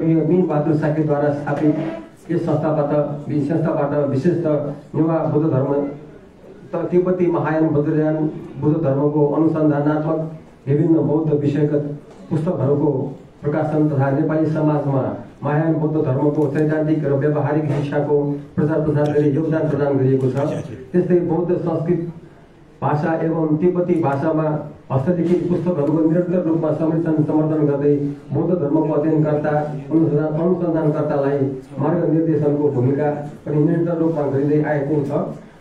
मीन बहादुर साकेद्वारा स्थापित यस संस्थाबाट विशेषतः नेवा बौद्ध धर्म तिब्बती महायान वज्रयान बुद्ध धर्मको अनुसन्धानात्मक विभिन्न बौद्ध विषयगत पुस्तकहरूको प्रकाशन तथा नेपाली समाजमा महायान बौद्ध धर्मको सैद्धान्तिक र व्यावहारिक शिक्षाको प्रचार प्रसार गरी योगदान प्रदान गरिएको छ। त्यस्तै बौद्ध संस्कृत भाषा एवं तिब्बती भाषामा हस्तलिखित पुस्तकहरूको निरन्तर रूपमा संरक्षण समर्थन गर्दै बौद्ध धर्मको अध्ययनकर्ता अनुसन्धानकर्तालाई मार्गनिर्देशनको भूमिका पनि निरन्तर रूपमा गरिँदै आएको छ।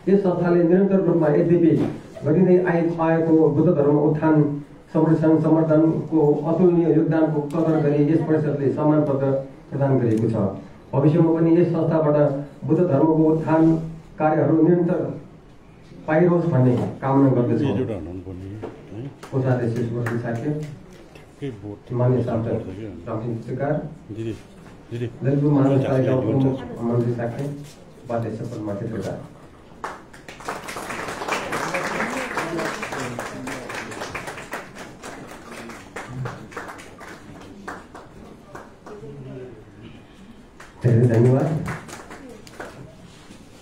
यस संस्थाले निरन्तर रूपमा यद्यपि गरिँदै आएको बुद्ध धर्म उत्थान संरक्षण समर्थनको अतुलनीय योगदानको कदर गरी यस परिषदले सम्मान पत्र प्रदान गरेको छ। भविष्यमा पनि यस संस्थाबाट बुद्ध धर्मको उत्थान कार्यहरू निरन्तर पाइरोस् भन्ने कामना गर्दछु। कोषाध्यक्ष सुभाष साक्य, मान्य सांसद रमसिंह चित्रकार, ललितपुर महानगरपालिका मन्त्री साक्य, उपाध्यक्ष पद्मा चित्रकार। धेरै धन्यवाद।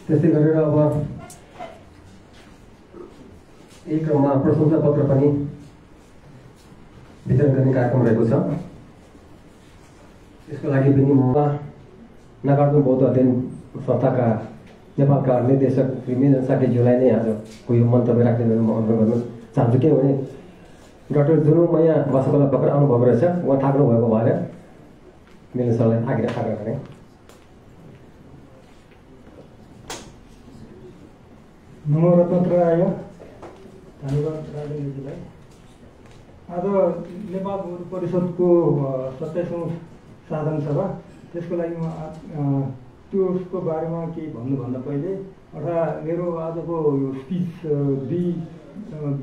त्यस्तै गरेर अब एक क्रममा प्रशंसा पत्र पनि वितरण गर्ने कार्यक्रम रहेको छ। यसको लागि पनि म नागार्जुन बौद्ध अध्ययन संस्थाका नेपालका निर्देशक श्री मेजर साकेज्यूलाई नै आजको यो मन्तव्य राख्ने म अनुरोध गर्न चाहन्छु। किनभने डाक्टर जुनु यहाँ बसेकोलाई भर्खर आउनुभएको रहेछ, उहाँ थाक्नु भएको भएर मेजर सरलाई आग्रह गरेँ। नमो रत्नत्रयाय। धन्यवाद राजेन्द्रजीलाई। आज नेपाल बौद्ध परिषदको 27औं साधारण सभा, त्यसको लागि म त्यसको बारेमा केही भन्नुभन्दा पहिले अर्थात् मेरो आजको यो स्पिच दुई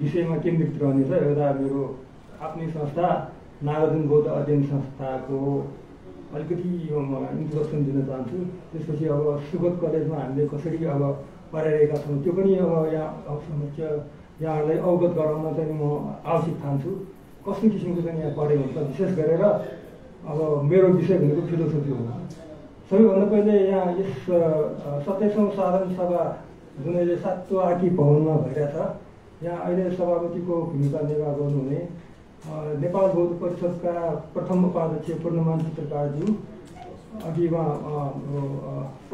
विषयमा केन्द्रित रहनेछ। एउटा मेरो आफ्नै संस्था नागार्जुन बौद्ध अध्ययन संस्थाको अलिकति इन्ट्रोडक्सन दिन चाहन्छु। त्यसपछि अब सुगत कलेजमा हामीले कसरी अब पढाइरहेका छौँ त्यो पनि अब यहाँ समक्ष यहाँहरूलाई अवगत गराउन चाहिँ म आवश्यक ठान्छु। कस्तो किसिमको चाहिँ यहाँ पढाइ हुन्छ, विशेष गरेर अब मेरो विषय भनेको फिलोसोफी हो। सबैभन्दा पहिले यहाँ यस 27औं साधारण सभा जुन अहिले 7औं आकी भवनमा भइरहेछ, यहाँ अहिले सभापतिको भूमिका निर्वाह गर्नुहुने नेपाल बौद्ध परिषदका प्रथम उपाध्यक्ष पूर्णमान चित्रकारज्यू, अघि उहाँ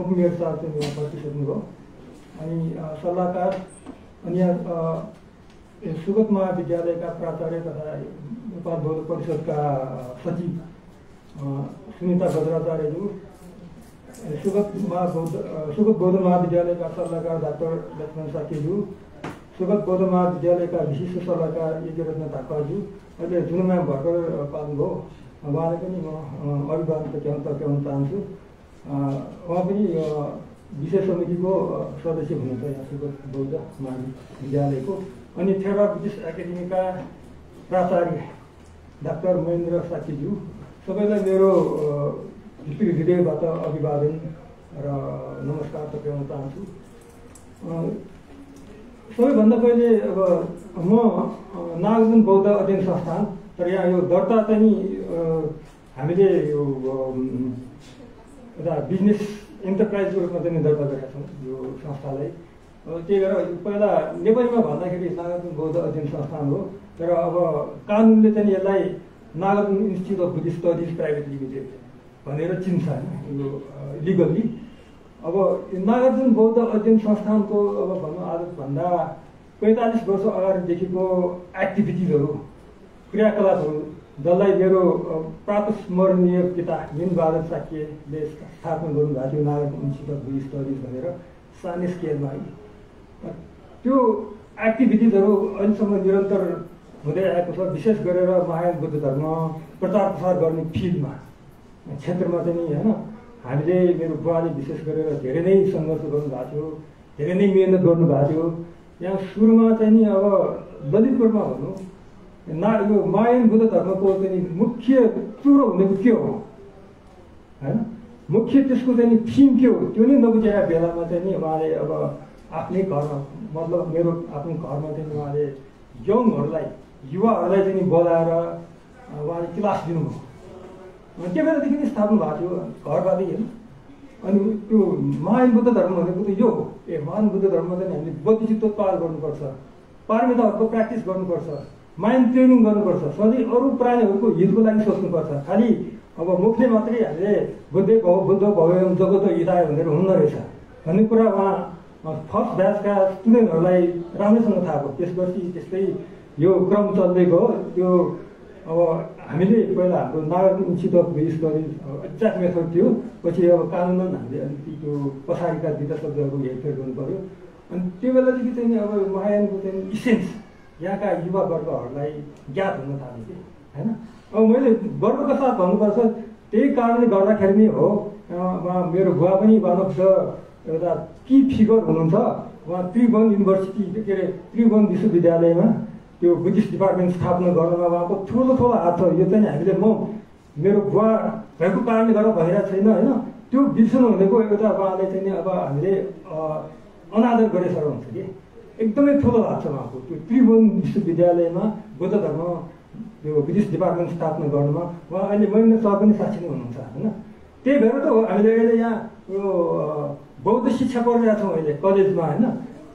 उपमेयर साहब चाहिँ उहाँ बसिसक्नुभयो, अनि सल्लाहकार अनि सुगत महाविद्यालयका प्राचार्य तथा नेपाल बौद्ध परिषदका सचिव सुनिता भद्राचार्यज्यू, सुगत बौद्ध महाविद्यालयका सल्लाहकार डाक्टर लक्ष्मण साकेज्यू, सुगत बौद्ध महाविद्यालयका विशिष्ट सल्लाहकार यज्ञरत्न थापाज्यू, अहिले जुनमा भर्खर पाल्नुभयो, उहाँलाई पनि म अभिवादन टक्राउन चाहन्छु। उहाँ पनि विशेष समितिको सदस्य हुनुहुन्छ यहाँ सुगत बौद्ध महाविद्यालयको। अनि थेवा बुद्धिस्ट एकाडेमीका प्राचार्य डाक्टर महेन्द्र साकीज्यू, सबैलाई मेरो भित्री हृदयबाट अभिवादन र नमस्कार टक्राउन चाहन्छु। सबैभन्दा पहिले अब म नागार्जुन बौद्ध अध्ययन संस्थान, तर यहाँ यो दर्ता चाहिँ हामीले यो एउटा बिजनेस इन्टरप्राइजको रूपमा चाहिँ दर्ता गरेका छौँ यो संस्थालाई। त्यही भएर पहिला नेपालीमा भन्दाखेरि नागार्जुन बौद्ध अध्ययन संस्थान हो, तर अब कानुनले चाहिँ यसलाई Nagarjun institute of Buddhist studies private limited भनेर चिन्छ होइन यो लिगल्ली। अब नागार्जुन बौद्ध अध्ययन संस्थानको अब भनौँ आजभन्दा 45 वर्ष अगाडिदेखिको एक्टिभिटिजहरू क्रियाकलापहरू जसलाई मेरो प्राप्त स्मरणीय पिता मीन बहादुर साक्यले स्थापना गर्नुभएको थियो Nagarjun institute of Buddhist studies भनेर सानो स्केलमा है। त्यो एक्टिभिटिजहरू अहिलेसम्म निरन्तर हुँदै आएको छ। विशेष गरेर महायान बुद्ध धर्म प्रचार प्रसार गर्ने फिल्डमा क्षेत्रमा चाहिँ नि होइन हामीले मेरो बुवाले विशेष गरेर धेरै नै सङ्घर्ष गर्नुभएको थियो, धेरै नै मिहिनेत गर्नुभएको थियो। यहाँ सुरुमा चाहिँ नि अब ललितपुरमा भनौँ यो महायान बुद्ध धर्मको चाहिँ मुख्य चुरो भनेको के हो होइन, मुख्य त्यसको चाहिँ थिम के हो त्यो नै नबुझेका बेलामा चाहिँ नि उहाँले अब आफ्नै घरमा मतलब मेरो आफ्नो घरमा चाहिँ उहाँले यङहरूलाई युवाहरूलाई चाहिँ बोलाएर उहाँले क्लास दिनुभयो। त्यो बेलादेखि नै स्थापना भएको थियो घरबाटै होइन। अनि त्यो महान बुद्ध धर्म भनेको त यो हो। महान बुद्ध धर्ममा चाहिँ हामीले बौद्धिचित्त पार गर्नुपर्छ, पारमिताहरूको प्र्याक्टिस गर्नुपर्छ, माइन्ड ट्रेनिङ गर्नुपर्छ, सधैँ अरू प्राणीहरूको हितको लागि सोच्नुपर्छ। खालि अब मुखले मात्रै हामीले बुद्ध भव्य जगत हिताय भनेर हुन्न रहेछ भन्ने कुरा उहाँ फर्स्ट ब्याचका स्टुडेन्टहरूलाई राम्रैसँग थाहा भयो। त्यसपछि त्यस्तै यो क्रम चल्दै गयो। त्यो अब हामीले पहिला हाम्रो नागरिक इन्स्टिट्युट अफ बिस गरी एक्ज्याक्ट मेथड थियो, पछि अब कानुन हामीले अलिकति त्यो पछाडिका दुईवटा शब्दहरूको हेरफेर गर्नु पऱ्यो। अनि त्यो बेलादेखि चाहिँ अब महायानको चाहिँ इसेन्स यहाँका युवावर्गहरूलाई ज्ञात हुन थाल्यो कि होइन। अब मैले गर्वका साथ भन्नुपर्छ, त्यही कारणले गर्दाखेरि नै हो उहाँ मेरो बुवा पनि वान अफ द एउटा की फिगर हुनुहुन्छ। उहाँ त्रिभुवन युनिभर्सिटी के अरे त्रिभुवन विश्वविद्यालयमा त्यो बुद्धिस्ट डिपार्टमेन्ट स्थापना गर्नमा उहाँको ठुलो हात छ। यो चाहिँ हामीले मेरो बुवा भएको कारणले गर्दा भइरहेको छैन होइन। त्यो बिर्सनु भनेको एउटा उहाँले चाहिँ अब हामीले अनादर गरे सर हुन्छ कि एकदमै ठुलो हात छ उहाँको। त्यो त्रिभुवन विश्वविद्यालयमा बुद्ध धर्म त्यो बुद्धिस्ट डिपार्टमेन्ट स्थापना गर्नुमा उहाँ अहिले महेन्द्र सर पनि साक्षी नै हुनुहुन्छ होइन। त्यही भएर त हो हामीले अहिले यहाँ यो बौद्ध शिक्षा पढिरहेको छौँ अहिले कलेजमा होइन।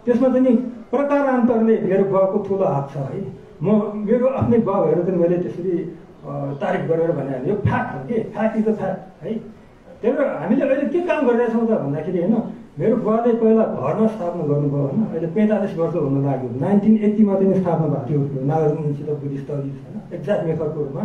त्यसमा चाहिँ प्रकारान्तरले मेरो बुवाको ठुलो हात छ है। मेरो आफ्नै बुवा भएर चाहिँ मैले त्यसरी तारिफ गरेर भने यो फ्याक्ट हो कि फ्याक्ट इज द फ्याक्ट है। त्यही भएर हामीले अहिले के काम गरिरहेछौँ त भन्दाखेरि होइन, मेरो बुवाले पहिला घरमा स्थापना गर्नुभयो होइन। अहिले 45 वर्ष हुन लाग्यो। 1980 मा चाहिँ स्थापना भएको थियो नागरिक इन्स्टिट्युट अफ बुद्धिस्ट स्टडिज होइन, एक्ज्याक्ट मेथडको रूपमा।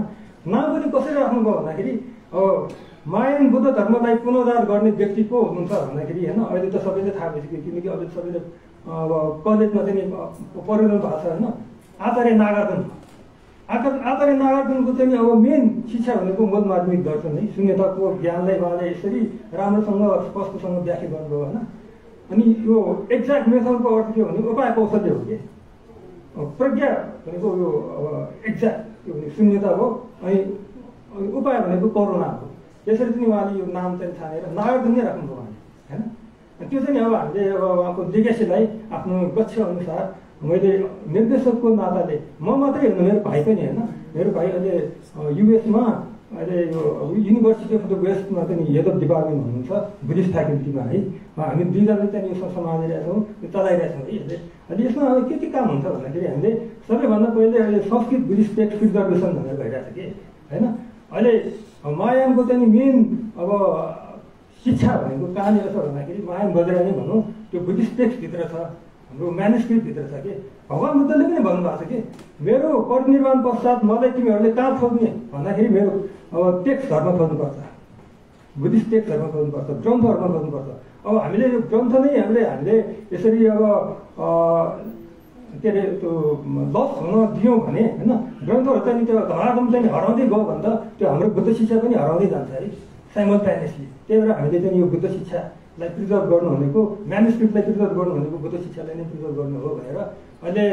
नाम पनि कसरी राख्नुभयो भन्दाखेरि अब महायान बुद्ध धर्मलाई पुनरुद्धार गर्ने व्यक्ति को हुनुहुन्छ भन्दाखेरि होइन, अहिले त सबैले थाहा भइसक्यो किनकि अहिले सबैले अब कलेजमा चाहिँ पढिरहनु भएको छ होइन। आचार्य नागार्जुन आचार्य नागार्जुनको चाहिँ अब मेन शिक्षा भनेको मूल माध्यमिक दर्शन है। शून्यताको ज्ञानलाई उहाँले यसरी राम्रोसँग स्पष्टसँग व्याख्या गर्नुभयो होइन। अनि यो एक्ज्याक्ट मेथडको अर्थ के हो भने उपाय कौशल्य हो कि प्रज्ञा भनेको यो अब एक्ज्याक्ट त्यो भने शून्यता हो, अनि उपाय भनेको करुणा हो। यसरी चाहिँ उहाँले यो नाम चाहिँ छानेर नागार्जुन नै राख्नुभयो उहाँले होइन। त्यो चाहिँ अब हामीले अब उहाँको लेगेसीलाई आफ्नो गच्छ अनुसार मैले निर्देशकको नाताले म मात्रै होइन, मेरो भाइ पनि होइन। मेरो भाइ अहिले युएसमा अहिले यो युनिभर्सिटी अफ द वेस्टमा चाहिँ हेड अफ डिपार्टमेन्ट हुनुहुन्छ बुद्धिस्ट फ्याकल्टीमा है। हामी दुईजनाले चाहिँ यो सम्हालिरहेका छौँ, यो चलाइरहेका छौँ है अहिले। अनि यसमा अब के काम हुन्छ भन्दाखेरि हामीले सबैभन्दा पहिले अहिले संस्कृत बुद्धिस्ट टेक्स्ट प्रिजर्भेसन भनेर भइरहेको छ कि होइन। अहिले महायानको चाहिँ मेन अब शिक्षा भनेको कहाँनिर छ भन्दाखेरि महायान बजेर नै भनौँ त्यो बुद्धिस्ट टेक्स्टभित्र छ, हाम्रो म्यानुस्क्रिप्टभित्र छ कि। भगवान् बुद्धले पनि भन्नुभएको छ कि मेरो परिनिर्वाण पश्चात मलाई तिमीहरूले कहाँ खोज्ने भन्दाखेरि मेरो अब टेक्स्ट धर्म खोज्नुपर्छ, बुद्धिस्ट टेक्स्ट धर्म खोज्नुपर्छ, ग्रन्थ धर्म खोज्नुपर्छ। अब हामीले यो ग्रन्थ नै हामीले यसरी अब के अरे त्यो लस हुन दियौँ भने होइन, ग्रन्थहरू चाहिँ त्यो धराधम चाहिँ हराउँदै गयो भने त त्यो हाम्रो बुद्ध शिक्षा पनि हराउँदै जान्छ है साइमल्टेनियसली। त्यही भएर हामीले चाहिँ यो बुद्ध शिक्षालाई प्रिजर्भ गर्नु भनेको, म्यानुस्क्रिप्टलाई प्रिजर्भ गर्नु भनेको बुद्ध शिक्षालाई नै प्रिजर्भ गर्नु हो भनेर अहिले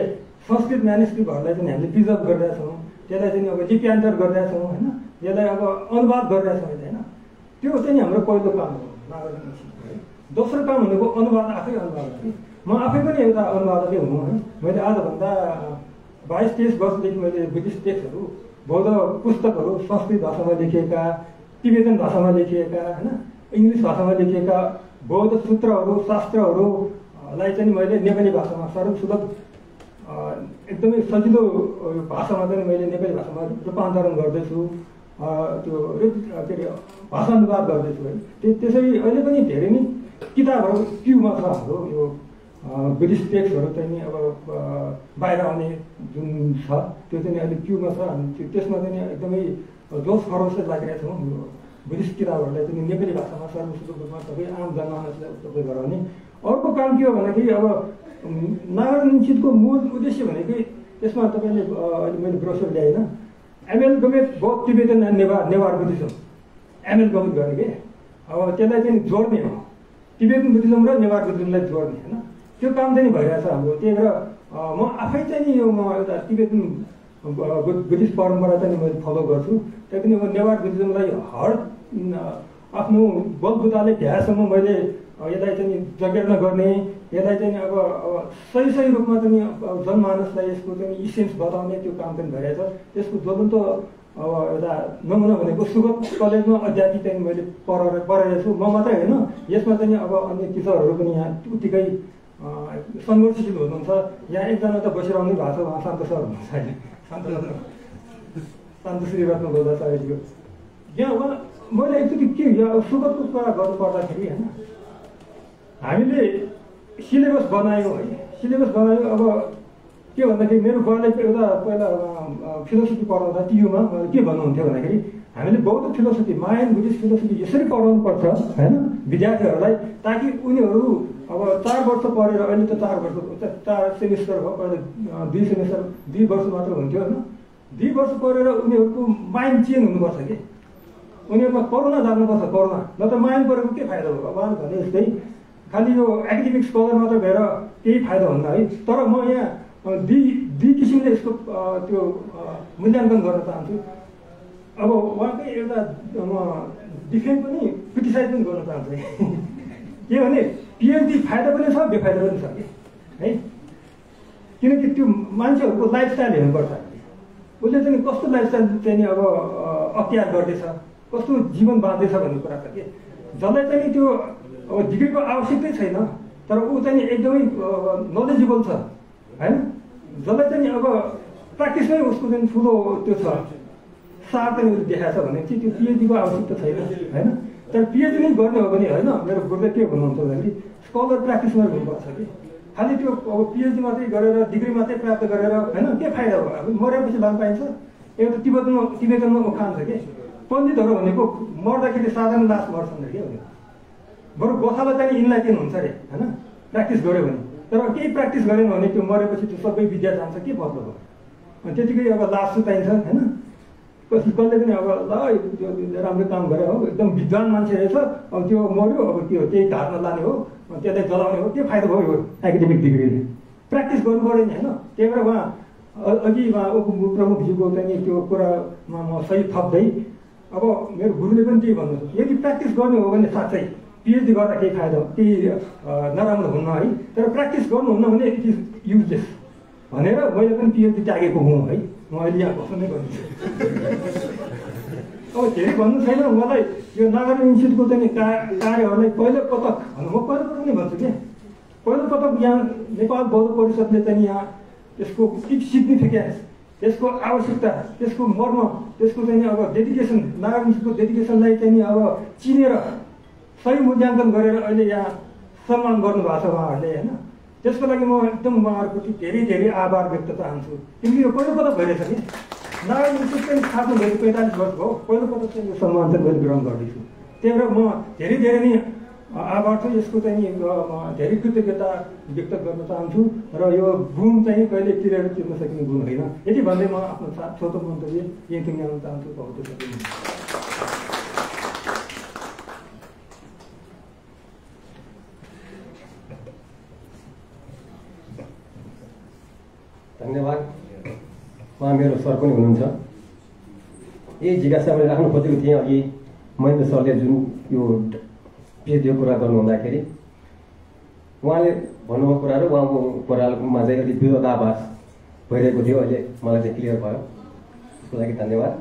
संस्कृत म्यानुस्क्रिप्टहरूलाई चाहिँ हामीले प्रिजर्भ गरिरहेछौँ। त्यसलाई चाहिँ अब लिप्यान्तर गरिरहेछौँ होइन, यसलाई अब अनुवाद गरिरहेछौँ होइन। त्यो चाहिँ हाम्रो पहिलो काम हो नागरिक इन्स्टिट्युट है। दोस्रो काम भनेको अनुवाद, आफै अनुवाद है। म आफै पनि एउटा अनुवादकै हुँ है। मैले आजभन्दा 22-23 वर्षदेखि मैले बुद्धिस्ट टेक्स्टहरू, बौद्ध पुस्तकहरू संस्कृत भाषामा लेखिएका, तिब्बतन भाषामा लेखिएका होइन, इङ्ग्लिस भाषामा लेखिएका बौद्ध सूत्रहरू शास्त्रहरूलाई चाहिँ मैले नेपाली भाषामा सरलसुलभ एकदमै सजिलो भाषामा चाहिँ मैले नेपाली भाषामा रूपान्तरण गर्दैछु, त्यो के अरे भाषानुवाद गर्दैछु है। त्यसरी अहिले पनि धेरै नै किताबहरू क्युमा छ हाम्रो यो बुद्धिस्ट टेक्स्टहरू चाहिँ नि अब बाहिर आउने जुन छ त्यो चाहिँ अहिले क्युमा छ। हामी त्यसमा चाहिँ एकदमै जोस खरोस लागिरहेको छौँ यो बुद्धिस्ट किताबहरूलाई चाहिँ नेपाली भाषामा सर्वसुलभ रूपमा सबै आम जनमानसलाई उपलब्ध गराउने। अर्को काम के हो भन्दाखेरि अब नागरिक इन्स्टिट्युटको मूल उद्देश्य भनेकै त्यसमा तपाईँले अहिले मैले ब्रोसर ल्याएन, amalgamate both Tibetan and Newar Buddhism amalgamate गर्ने कि अब त्यसलाई चाहिँ जोड्ने हो, टिबेटन बुद्धिज्म र नेवार बुद्धिज्मलाई जोड्ने होइन। त्यो काम चाहिँ भइरहेछ हाम्रो। त्यही भएर म आफै चाहिँ नि यो म एउटा टिबेटन बुद्धिस्ट परम्परा चाहिँ मैले फलो गर्छु। त्यही पनि अब नेवार बुद्धिज्मलाई हर आफ्नो बलबुताले भ्याएसम्म मैले यसलाई चाहिँ जगेर्ना गर्ने, यसलाई चाहिँ अब सही रूपमा चाहिँ जनमानसलाई यसको चाहिँ इसेन्स बताउने त्यो काम पनि भइरहेछ। त्यसको ज्वलन्त अब एउटा नमुना भनेको सुगत कलेजमा अध्यापित चाहिँ मैले पढाएको छु। म मात्रै होइन, यसमा चाहिँ अब अन्य टिचरहरू पनि यहाँ उत्तिकै सङ्घर्षशील हुनुहुन्छ। यहाँ एकजना त बसिरहनु भएको छ, उहाँ शान्त सर हुनुहुन्छ अहिले, शान्तश्री रत्न गोदाचार्यज्यू। यहाँ उहाँ मैले एकचोटि के यो सुगतको कुरा गर्नुपर्दाखेरि होइन, हामीले सिलेबस बनायौँ है, सिलेबस बनायौँ। अब के भन्दाखेरि मेरो बुवाले एउटा पहिला फिलोसफी पढाउँदा टियुमा के भन्नुहुन्थ्यो भन्दाखेरि हामीले बौद्ध फिलोसफी, मायन बुद्धिस्ट फिलोसफी यसरी पढाउनु पर्छ होइन विद्यार्थीहरूलाई, ताकि उनीहरू अब 4 वर्ष पढेर, अहिले त 4 सेमिस्टर भयो, पहिला 2 सेमिस्टर 2 वर्ष मात्र हुन्थ्यो होइन, 2 वर्ष पढेर उनीहरूको माइन्ड चेन्ज हुनुपर्छ कि उनीहरूमा करुणा जानुपर्छ, करुणा, न त माइन्ड पढेको के फाइदा हो। उहाँले भने जस्तै खालि यो एकाडेमिक स्कलर मात्र भएर केही फाइदा हुन्न है। तर म यहाँ दुई किसिमले यसको त्यो मूल्याङ्कन गर्न चाहन्छु। अब उहाँकै एउटा म डिफेन्ड पनि क्रिटिसाइज पनि गर्न चाहन्छु के भने पिएचडी फाइदा पनि छ, बेफाइदा पनि छ कि है, किनकि त्यो मान्छेहरूको लाइफस्टाइल हेर्नुपर्छ। उसले चाहिँ कस्तो लाइफस्टाइल चाहिँ अब अख्तियार गर्दैछ, कस्तो जीवन बाँच्दैछ भन्ने कुरा छ कि जसलाई चाहिँ त्यो अब डिग्रीको आवश्यकतै छैन, तर ऊ चाहिँ एकदमै नलेजेबल छ होइन, जसलाई चाहिँ अब प्र्याक्टिसमै उसको चाहिँ ठुलो त्यो छ, सार चाहिँ उसले देखाएको छ भने चाहिँ त्यो पिएचडीको आवश्यकता छैन होइन। तर पिएचडी नै गर्ने हो भने होइन, मेरो गुरुले के भन्नुहुन्छ भन्दाखेरि स्कलर प्र्याक्टिसमा हुनुपर्छ कि खालि त्यो अब पिएचडी मात्रै गरेर डिग्री मात्रै प्राप्त गरेर होइन के फाइदा हो। अब मरेपछि लान पाइन्छ। एउटा तिब्बतमा उखान छ कि पण्डितहरू भनेको मर्दाखेरि साधारण लास मर्छन् अरे के भनेको, बरु गोठाला चाहिँ यिनलाई के हुन्छ अरे होइन प्र्याक्टिस गऱ्यो भने। तर केही प्र्याक्टिस गरेन भने त्यो मरेपछि त्यो सबै विद्या जान्छ, के मतलब हो। अनि त्यतिकै अब लास सुताइन्छ होइन, कसले पनि अब ल त्यो राम्रो काम गरे हो, एकदम विद्वान मान्छे रहेछ, अब त्यो मऱ्यो, अब त्यो केही घाटमा लाने हो, त्यसलाई जलाउने हो, के फाइदा भयो यो एकाडेमिक डिग्रीले। प्र्याक्टिस गर्नु पऱ्यो नि होइन। त्यही भएर उहाँ अघि उहाँ उपप्रमुखज्यूको चाहिँ त्यो कुरामा म सही थप्दै अब मेरो गुरुले पनि त्यही भन्नुहुन्छ, यदि प्र्याक्टिस गर्ने हो भने साँच्चै पिएचडी गर्दा केही फाइदा केही नराम्रो हुन्न है, तर प्र्याक्टिस गर्नुहुन्न भने इट इज युजलेस भनेर मैले पनि पिएचडी त्यागेको हुँ है। म अहिले यहाँ बस्नु नै गर्छु। अब धेरै भन्नु छैन मलाई, यो नागाल्यान्ड इन्स्टिट्युटको चाहिँ कार्यहरूलाई पहिलोपटक म पहिलोपटक नै भन्छु कि पहिलोपटक यहाँ नेपाल बौद्ध परिषदले चाहिँ यहाँ यसको सिग्निफिकेन्स, त्यसको आवश्यकता, त्यसको मर्म, त्यसको चाहिँ अब डेडिकेसन, नागाल्यान्ड इन्स्टिट्युटको डेडिकेसनलाई चाहिँ अब चिनेर सही मूल्याङ्कन गरेर अहिले यहाँ सम्मान गर्नुभएको छ उहाँहरूले होइन। त्यसको लागि म एकदम उहाँहरूप्रति धेरै धेरै आभार व्यक्त चाहन्छु, किनकि यो पहिलोपटक भइरहेछ कि नागाल्यान्ड इन्स्टिट्युट चाहिँ थाप्नु भएको 45 वर्ष भयो, पहिलोपटक चाहिँ यो सम्मान चाहिँ मैले ग्रहण गर्दैछु। त्यही भएर म धेरै धेरै नै आभार छु, यसको चाहिँ धेरै कृतज्ञता व्यक्त गर्न चाहन्छु र यो गुण चाहिँ कहिले तिरेर तिर्न सकिने गुण होइन। यति भन्दै म आफ्नो छोटो मन्तव्य यही टुङ्ग्याउन चाहन्छु। बहुत धन्यवाद। उहाँ मेरो सर पनि हुनुहुन्छ। यही जिज्ञासा मैले राख्न खोजेको थिएँ अघि महेन्द्र सरले जुन यो पिएचडीको कुरा गर्नुहुँदाखेरि उहाँले भन्नुभएको कुरा र उहाँको कुरामा चाहिँ अलिक विरोधाभास भइरहेको थियो, अहिले मलाई चाहिँ क्लियर भयो। त्यसको लागि धन्यवाद।